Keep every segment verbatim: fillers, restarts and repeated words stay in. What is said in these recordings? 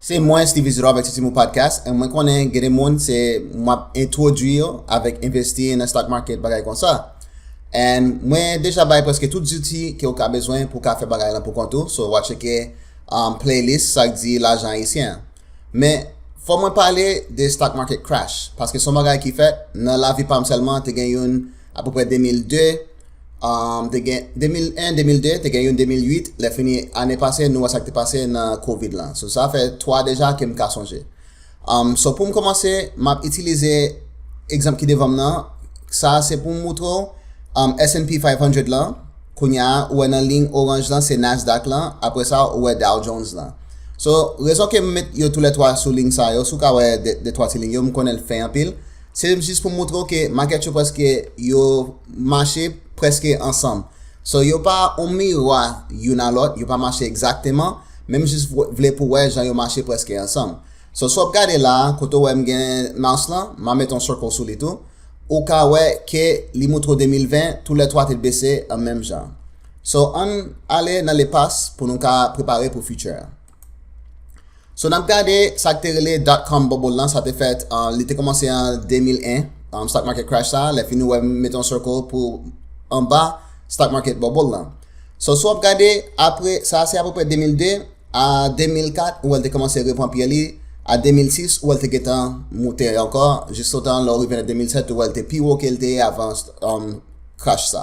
Se mwen, Steve Isidore, avèk Titi Mou Podcast. E mwen konnen gen de moun, se mwen ap entwodui yo avèk envesti nan stock market, bagay konsa. And mwen deja bay prèske tout zouti ke w ka bezwen pou w ka fè bagay lan pou kont ou. So, w a tcheke um, playlist, sa k di lajan ayisyen an. Men, fò mwen pale de stock market crash, paske se yon bagay ki fèt nan lavi pa m sèlman, te gen youn apeprè de mil de, um, te gen de mil en, de mil de, te gen youn de mil uit, lè fini ane pase, nou wè sa k te pase nan covid lan. So, sa fè twa deja ke m ka sonje. Um, so, pou m kòmanse, m ap itilize egzanp ki devan m nan. Sa se pou m moutre w um, S and P five hundred lan. Kounye a, ou wè nan liy oranj lan, se Nasdaq lan. Apre sa, ou wè Dow Jones lan. So, rezon ke m met yo toulètwa sou liy sa yo, si w ka wè de, de twa ti liy yo, m konnen l fen anpil. Se jis pou m moutre w ke market yo prèske, yo mache prèske ansanm. So, yo pa yon mirwa youn a lòt, yo pa mache egzakteman, men m jis vle pou w wè jan yo mache prèske ansanm. So, si w ap gade la, kote w wè m gen mouse lan, m a met yon circle sou li tou. Ou ka wè ke li moutre w de mil ven, toulètwa te bese an menm jan. So, ann ale nan le past pou nou ka prepare pou future an. So, n ap gade sa k te rele dot com bubble lan, sa te fèt, uh, li te kòmanse an de mil en, um, stock market crash sa, lè fini w wè m met yon circle pou anba stock market bubble lan. So, si w ap gade, apre, sa se apeprè de mil de, a de mil kat, ou wè l te kòmanse repran pye li, a de mil sis, ou wè l te gentan moute ankò, jiskotan lè w rive nan de mil sèt, ou wè l te pi wo ke l te ye avan um, crash sa.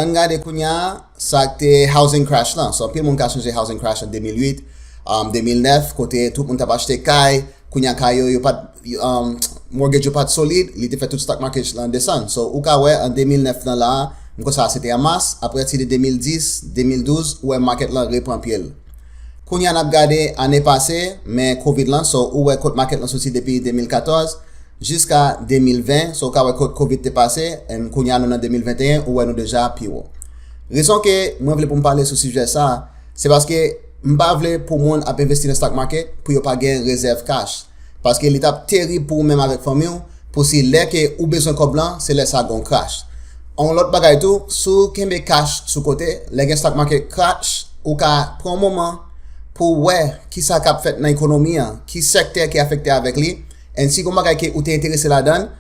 Ann gade kounye a, sa k te housing crash lan. So, anpil moun ka sonje housing crash an de mil uit, um, de mil nèf, kote tout moun t ap achte kay, kounye a kay yo, yo pa t, um, mortgage yo pa t solid, li te fè tout stock market lan desann. So, ou ka wè an de mil nèf lan la, m kwè sa se te an mas, apre ti de de mil dis, de mil douz, ou wè market lan repran pye l. Kounye a n ap gade ane pase, men covid lan, so ou wè kot market lan soti depi de mil katòz jiska de mil ven, so ou ka wè kot covid te pase, and kounye a nou nan de mil venteyen, ou wè nou deja pi wo. Rezon ke mwen vle pou m pale sou sijè sa, se paske m pa vle pou moun ap envesti nan stock market pou yo pa gen rezèv cash. Paske li t ap terib pou ou menm avèk fanmi w, pou si lè ke ou bezwen kòb lan, se lè sa gon crash. Yon lòt bagay tou, si w kenbe cash sou kote, lè gen stock market crash, ou ka pran yon moman pou w wè kisa k ap fèt nan ekonomi an, ki sektè ki afekte avèk li, and si gon bagay ke ou te enterese ladan l,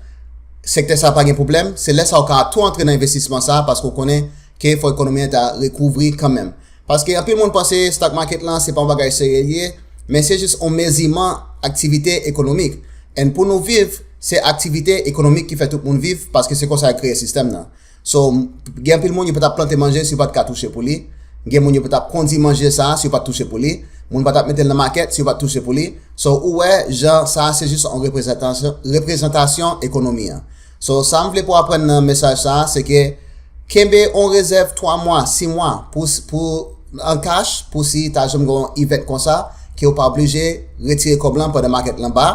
sektè sa pa gen pwoblèm, se lè sa ou ka tou antre nan envestisman sa, paske ou konnen ke fò ekonomi an ta rekouvri kanmenm. Paske anpil moun panse stock market lan se pa yon bagay serye li ye, men se jis yon meziman aktivite ekonomik. And pou nou viv, se aktivite ekonomik ki fè tout moun viv, paske se konsa yo kreye sistèm nan. So, gen anpil moun yo pa t ap plante manje si yo pa t ka touche pou li. Gen moun yo pa t ap kondi manje sa a si yo pa t touche pou li. Moun pa t ap mete l nan makèt si yo pa t touche pou li. So, ou wè, jan sa a se jis yon reprezantasyon, reprezantasyon ekonomi an. So, sa m vle pou aprann nan mesaj sa a, se ke kenbe yon rezèv twa mwa, sis mwa pou, pou an cash, pou si ta janm gen yon event konsa, ke w pa oblije retire kòb lan pandan makèt lan ba.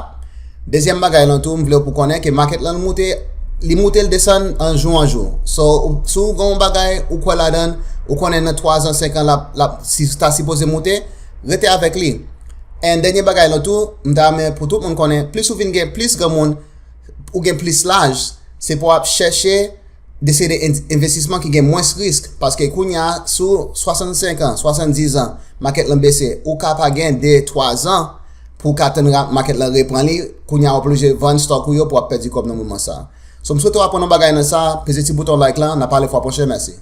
Dezyèm bagay lan tou, m vle w pou konnen ke makèt lan moute, li moute, l desann an jou an jou. So, ou, si w gen yon bagay, ou kwè ladan l, ou konnen nan twa zan, senk an, l ap, l ap, si, ta sipoze moute, rete avèk li. And dènye bagay lan tou, m ta renmen pou tout moun konnen, plis ou vin gen plis granmoun, ou gen plis laj, se pou w ap chèche de seri de en- envestisman ki gen mwens risk. Paske kounye a, sou swasannsenk an, swasanndis an, makèt lan bese, ou ka pa gen de, twa zan pou w ka tann ra- makèt lan repran li. Kounye a, w ap oblije vann stock ou yo pou w ap pèdi kòb nan moman sa a. So, m swete w aprann yon bagay nan sa, peze ti bouton like lan, n a pale fwa pwochen, mèsi.